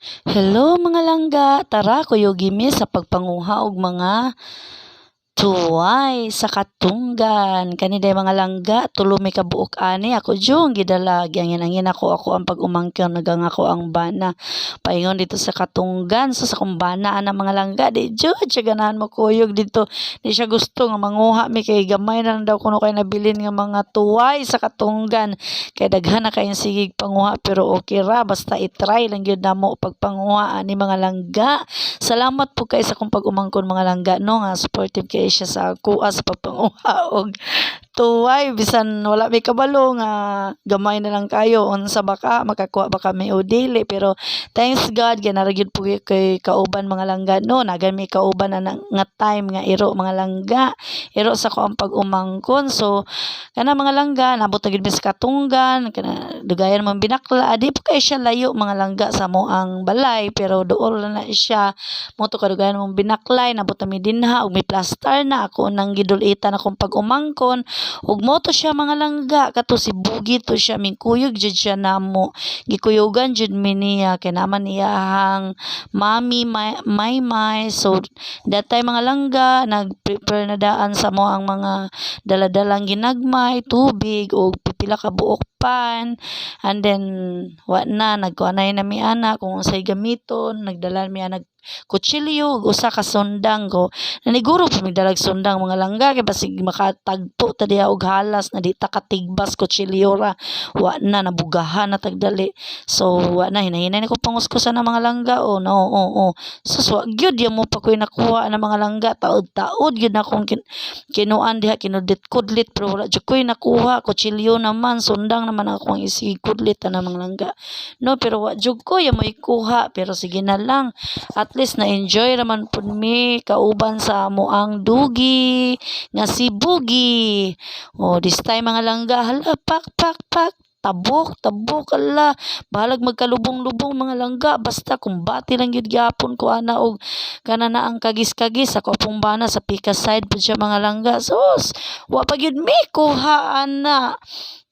Hello, mga langga, tara, kuyugi mi sa pagpanguha og mga tuway sa katunggan. Kani day, mga langga, tulo mi ka buok ani. Ako jung gidala, giangin-angin ako ako ang pag-umangkon nagang ako ang bana. Paingon dito sa katunggan, so sa akong bana ana, mga langga, di jud siya ganahan mo kuyog dito. Di siya gusto nga manguha mi kay gamay na lang daw kuno kay nabilin nga mga tuway sa katunggan. Kay daghan na kayong sigig panguha, pero okay ra, basta i-try lang gyud namo pagpanguha ani, mga langga. Salamat po kay sa akong pag-umangkon, mga langga, no, nga supportive kay siya sa akoa sa pagpanguha og tuway bisan wala mi kabalo nga gamay na lang kayo, unsa ba ka makakuha ba kami o dili. Pero thanks God, naa ra gyud po kay kauban, mga langga, no. Nagan mi kauban na nga time nga iro, mga langga, iro sa ko ang pag-umangkon. So kana, mga langga, nabot na gyud mi sa katunggan. Kana dugayan man binakla, di po kay siya layo, mga langga, sa mo ang balay, pero duol na na siya mo to. Kadugayan mong binaklay, nabot na mi dinha ug may plaster na ako nang gidulitan akong pag-umangkon. Ug mo to siya, mga langga, kato si Bugi to siya, mingkuyog jud siya namo. Gikuyugan jud mi niya kay naman iyahang mami may may may. So that time, mga langga, nag-prepare na daan sa mo ang mga dala-dalang ginagmay, tubig ug pipila ka buok pan. And then wa na nagkuanay na mi ana kung unsay gamiton. Nagdala mi anag kutsilyo ug usa ka sundang ko. Naniguro pa mig dalag sundang, mga langga, kay basig makatagpo ta diha og halas na di ta katigbas, kutsilyo ra. Wa na nabugahan na tagdali. So wa na hinahinay ko panguskusan ng mga langga. Oh no, oo. Sus, wa gyud mo pa ko'y nakuha na, mga langga. Taod-taod gyud na akong kinuan diha, kinudlit-kudlit, pero wala jud ko'y nakuha. Kutsilyo naman, sundang naman akong isigkudlit ana, mga langga, no, pero wa jud ko ya mo'y kuha. Pero sige na lang, at least na enjoy raman pud mi kauban sa amo ang dugi nga si Bugi. Oh, this time, mga langga, hala, pak pak pak, tabok tabok, ala, bahalag magkalubong-lubong, mga langga, basta kumbati lang gyud gyapon ko ana. Og kana na ang kagis-kagis ako pong bana sa pika side pud siya, mga langga. Sus, wa pa gyud mi kuha ana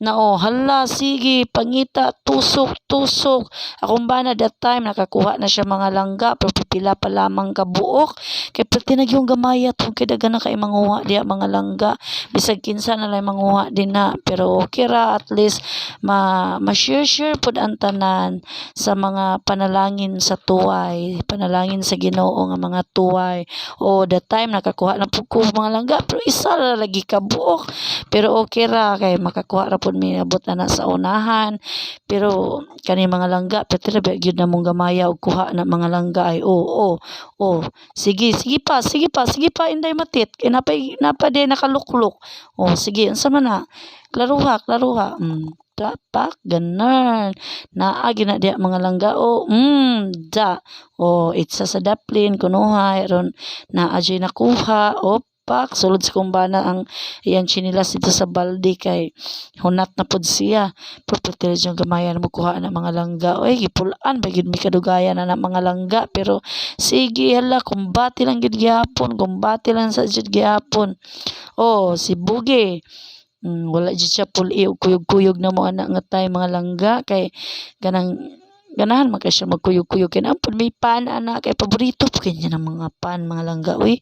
na. Oh, hala, sige, pangita, tusok tusok. Akong bana that time nakakuha na siya, mga langga, pero pipila pa lamang ka buok kay perti na gyud gamaya tong kay daghan na kay manguha diha, mga langga. Bisag kinsa na lang manguha din na, pero okay ra, at least ma ma-share share pud ang tanan sa mga panalangin sa tuway, panalangin sa Ginoo nga mga tuway. Oh, that time nakakuha na pud ko, mga langga, pero isa ra lagi ka buok. Pero okay ra kay makakuha ra pud mi, abot na na sa unahan. Pero kani, mga langga, perti ra ba gyud namong gamaya og kuha na, mga langga, ay. Oh, sige, sige pa, sige pa, sige pa, Inday Matit, kay napay napa di nakaluklok. Oh, sige, unsa man na, klaruha, klaruha. Tapak ganan naa gyud na diha, mga langga. Oh, da oh, itsa sa daplin kunuhay ron naa jud nakuha. Oh, pak, sulod sa kumbana ang iyang tsinelas dito sa balde kay hunat na pud siya. Pero perti ra jud gamayan mo kuha na, mga langga. Oy, gipul-an ba gyud mi kadugayan na mga langga. Pero sige, hala, kumbati lang gyud gihapon, kumbati lang sa jud gihapon. Oh, si Bugi. Wala jud siya puli og kuyog-kuyog na mo ana nga time, mga langga, kay kanang ganahan man kay siya magkuyog-kuyog kay naa pud may pan ana, kay paborito pud kay niya ng mga pan, mga langga, uy.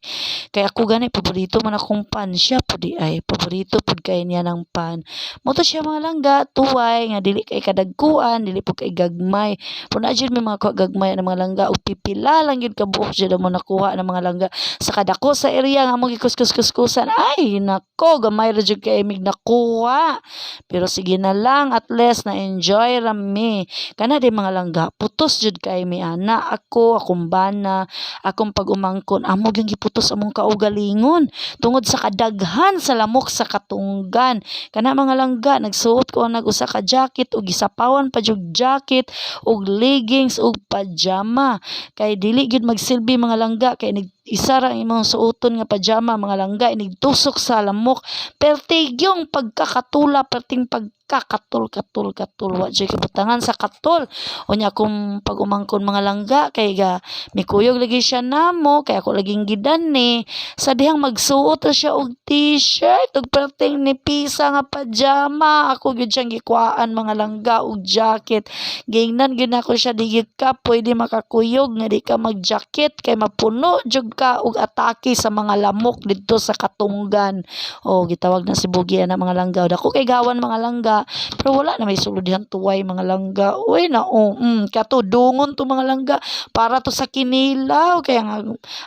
Kay ako gani paborito man akong pan, siya pud di ay paborito pud kay niya ng pan. Mo to siya, mga langga, tuway nga dili kay kadagkuan, dili pud kay gagmay. Pero naa jud may mga kuha gagmay na, mga langga, ug pipila lang gyud ka buok jud mo nakuha ng mga langga sa kadako sa area nga among gikuskus-kuskusan. Ay nako, gamay ra jud kay mig nakuha. Pero sige na lang, at least na enjoy ra mi. Kana di, mga langga, putos jud kay mi ana. Ako, akong bana, akong pag-umangkon, amo gyud giputos among kaugalingon tungod sa kadaghan sa lamok sa katunggan. Kana, mga langga, nagsuot ko nag usa ka jacket ug gisapawan pa jud jacket ug leggings ug pajama kay dili gyud magsilbi, mga langga, kay nig isa ra ang imong suoton nga pajama, mga langga, inig tusok sa lamok, perti yung pagkakatula, perting pagka ka katul katul katul, wa jud kabutangan sa katul. Unya akong pag-umangkon, mga langga, kay ga mikuyog lagi siya namo kay ako laging gidani sa dihang magsuot ra siya og T-shirt ug perting nipisa nga pajama. Ako gyud siyang gikuhaan, mga langga, og jacket. Giingnan gyud nako siya, di gyud ka pwede makakuyog nga di ka mag-jacket kay mapuno jud ka og atake sa mga lamok didto sa katunggan. O gitawag na si Bugi ana, mga langga. Dako kay gawan, mga langga, pero wala na may sulod dihang tuway, mga langga. Uy na oh, kato dungon to, mga langga, para to sa kinilaw kaya nga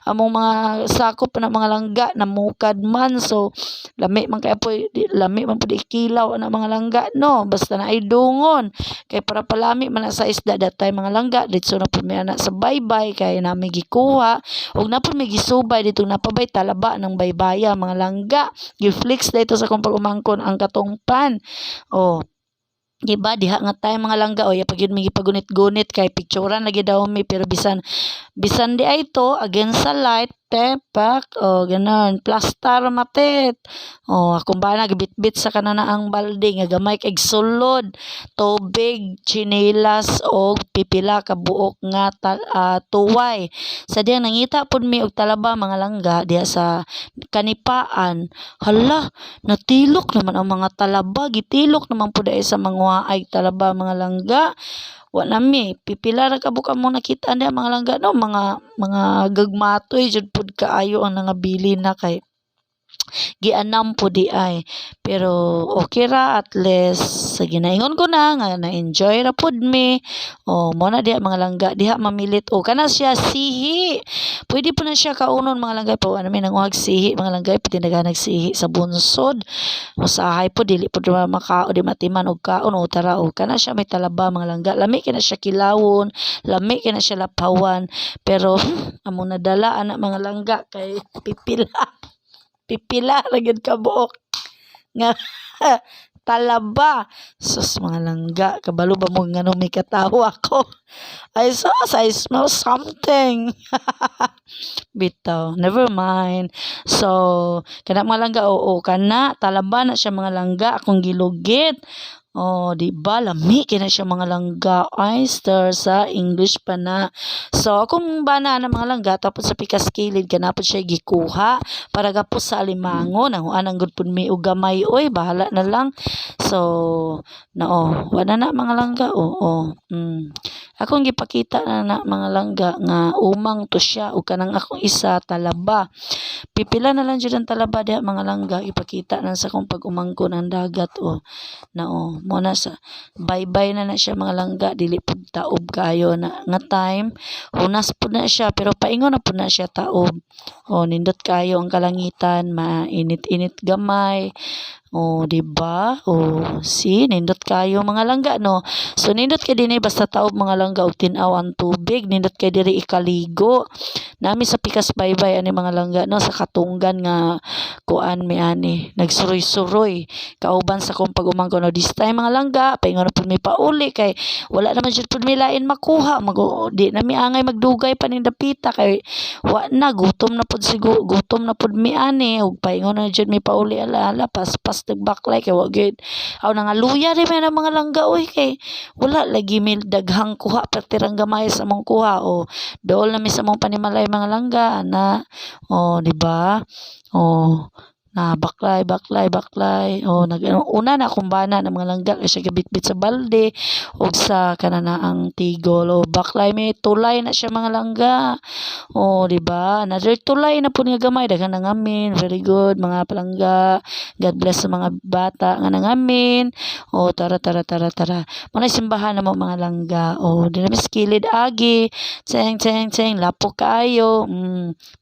among mga sakop na, mga langga, namukad man. So lami man kay po, lami man pud ikilaw ana, mga langga, no? Basta na ay dungon kay para palami man na sa isda that time, mga langga. Ditso na pud mi ana sa baybay kay nami gikuha ug na pud mi gisubay dito napabay talaba ng baybaya, mga langga. Gi-flex dito sa akong pag-umangkon ang katong pan. Oh, di ba diha nga tayo, mga langga? O pag yun mi gipagunit-gunit kay picturean lagi daw mi, pero bisan bisan di ay to against sa light tepak o ganon plaster matit. O akong bana gibitbit sa kanana ang balde nga gamay kay sulod tubig, tsinelas og pipila ka buok nga tuway. Sa diyang nangita pud mi og talaba, mga langga, diha sa kanipaan. Hala, natilok naman ang mga talaba, gitilok naman pud ay sa manguhaay talaba, mga langga. Wa na mi pipila ra ka buok among nakita diha, mga langga, no? Mga gagmatoy jud pud kaayo ang nangabili na kay gianam po di ay. Pero okay ra, at least sa ginaingon ko na nga na-enjoy ra pud mi. O mo na diha, mga langga, diha mamilit. O kana siya sihi, pwede po na siya kaunon, mga langga. Pa ano mi nanguhag sihi, mga langga, pwede naghanag sihi sa bunsod. Usahay po dili po makao, di matiman og kaon. O tara, o kana siya may talaba, mga langga. Lami kay na siya kilawon, lami kay na siya lapawan, pero amo nadala ana, mga langga, kay pipila pipila ra gyud ka buok nga talaba. Sus, mga langga, kabalo ba mo ngano may katawa ko? I saw, I smell something. Bitaw, never mind. So, kana, mga langga, oo, kana talaba na siya, mga langga, akong gilugit. Oh, di ba lami kay na siya, mga langga, oyster sa English pa na. So, akong bana na, mga langga, tapos sa pikas kilid kana pod siya gikuha para gapos sa alimango. Nanguan ang gud pud mi og gamay oy, bahala na lang. So, nao, wala na, mga langga, oo. Akong gipakita na na, mga langga, nga umang to siya ug kanang akong isa talaba. Pipila na lang jud ang talaba diha, mga langga, ipakita na sa akong pag-umangkon ang dagat oh. Nao, mo na sa baybay na na siya, mga langga, dili pud taob kaayo na nga time. Hunas pud na siya pero paingon na pud na siya taob. Oh, nindot kaayo ang kalangitan, mainit-init gamay. Oh, di ba? Oh, see, nindot kaayo, mga langga, no? So nindot kay dinhi basta taob, mga langga, ug tin-aw ang tubig, nindot kay diri ikaligo. Nami sa pikas baybay ani, mga langga, no, sa katunggan nga kuan mi ani, nagsuroy-suroy kauban sa akong pag-umangkon. No, this time, mga langga, paingon na pud mi pauli kay wala naman jud pud mi lain makuha. Mag di na mi angay magdugay pa ning dapita kay wa na, gutom na pud siguro, gutom na pud mi ani ug paingon na jud mi pauli. Ala ala, paspas nagbaklay kay wa gyud aw nangaluya ri man ang mga langga oy kay wala lagi mi daghang kuha, pertirang gamay sa among kuha. O dool na mi sa among panimalay, mga langga, ana. O di ba? O na baklay baklay baklay. O nag una na akong bana ng mga langga kay siya gabitbit sa balde ug sa kananaang tigol. O baklay, may tulay na siya, mga langga. O di ba, another tulay na pud nga gamay, daghan nangamin. Very good, mga palangga. God bless sa mga bata nga nangamin. O tara tara tara tara, mo na simbahan na mo, mga langga. O di na mis kilid agi, tseng tseng tseng, lapok kaayo.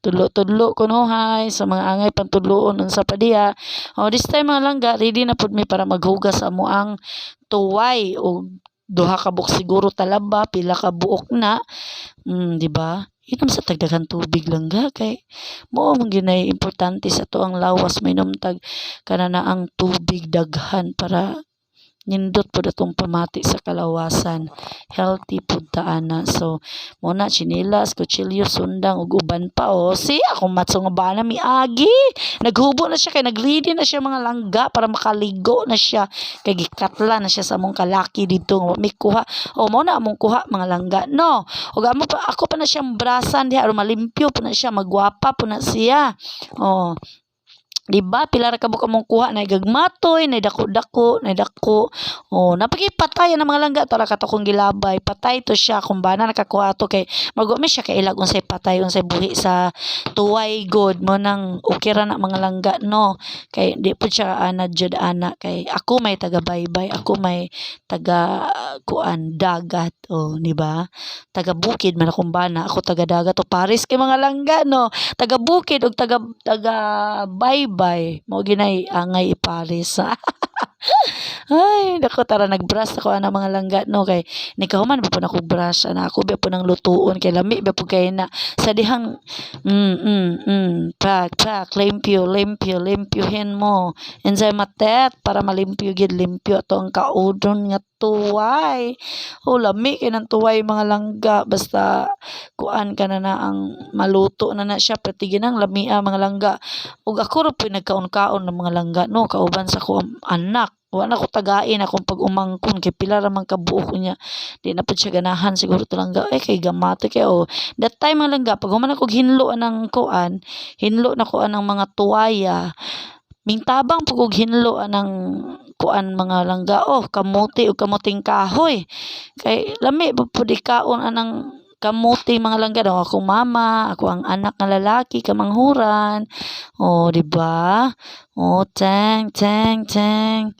Tudlo-tudlo kunohay sa mga angay pantudloon unsa pa diha. O this time, mga langga, ready na pud mi para maghugas amo ang tuway og duha ka buok siguro talaba, pila ka buok na. Di ba? Inom sa tagdaghang tubig, langga, kay mao man gyud nay importante sa atoang lawas, mainom tag kananaang tubig daghan para Nindot pud atong pamati sa kalawasan. Healthy pud ta ana. So mo na tsinelas, kutsilyo, sundang ug uban pa, oh. Si akong matso nga bana miagi. Naghubo na siya kay nagready na siya, mga langga, para makaligo na siya kay gikatla na siya sa among kalaki didto nga wa mi kuha. O mo na among kuha, mga langga, no. Ug amo pa ako pa na siyang brasan diha aron malimpyo po na siya, magwapa po na siya. Oh. Di ba? Pila ra ka buok among kuha, nay gagmatoy, nay dako-dako, nay dako. Oh, napagi patay ang mga langga tara kato kong gilabay. Patay to siya kung bana nakakuha to kay mago mi siya kailag unsay patay, unsay buhi sa tuway god mo nang okay ra na, mga langga, no. Kay di pud siya anad jud ana kay ako may taga baybay, ako may taga kuan dagat, oh, di ba? Taga bukid man akong bana, ako taga dagat o pares kay, mga langga, no. Taga bukid ug taga taga baybay mo ginay angay ipares. Ay, nako, tara, nag-brush ako ana, mga langga, no, kay nikahuman ba pud ako brush ana ako ba pud nang lutuon kay lami ba pud kay na sa dihang pak pak limpyo limpyo limpyuhin mo insay matet para malimpyo gid, limpyo ato ang kaudon nga tuway. Oh, lami kay ng tuway, mga langga, basta kuan ka na na ang maluto na na siya perti ginang lamia, mga langga. Ug ako ra puy nagkaon-kaon ng mga langga, no, kauban sa ko anak. Wa na ko tagain akong pag-umangkon kay pila ra man ka buok niya. Di na pud siya ganahan siguro to, langga, eh, kay gamate kay, oh. That time, mga langga, pag human ako hinlo anang kuan, hinlo na ko anang mga tuwaya, mingtabang pud kog hinlo anang kuan, mga langga, oh, kamote ug kamuting kahoy. Kay lami pa pud ikaon anang kamote, mga langga, daw akong mama, ako ang anak nga lalaki kamanghuran. Oh, di ba? Oh, teng teng teng.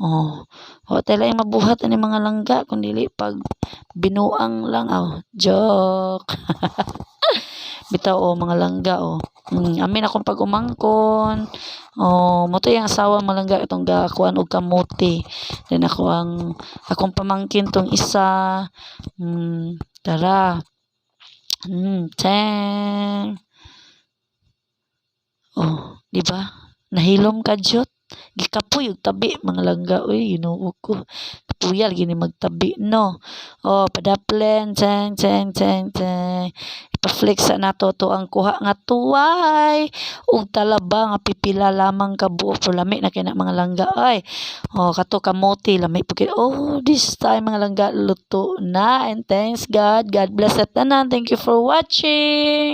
Oh, wa tay laing mabuhat ani, mga langga, kun dili pag binuang lang aw, joke. Bitaw, oh, mga langga, oh. Amin akong pag-umangkon. Oh, mo to yung asawa, mga langga, itong gakuan og kamote. Then ako ang akong pamangkin tong isa. Tara. Teng. Oh, di ba? Nahilom ka jud. Gikapoy og tabi, mga langga, uy, Ginoo ko. Kapuya lagi ni magtabi, no. Oh, padaplen teng teng teng teng. Ipa-flex sa nato to ang kuha nga tuway ug talaba nga pipila lamang ka buok pero lami na kay na, mga langga, ay. Oh, kato kamote lami pud kay. Oh, this time, mga langga, luto na and thanks God. God bless at tanan. Thank you for watching.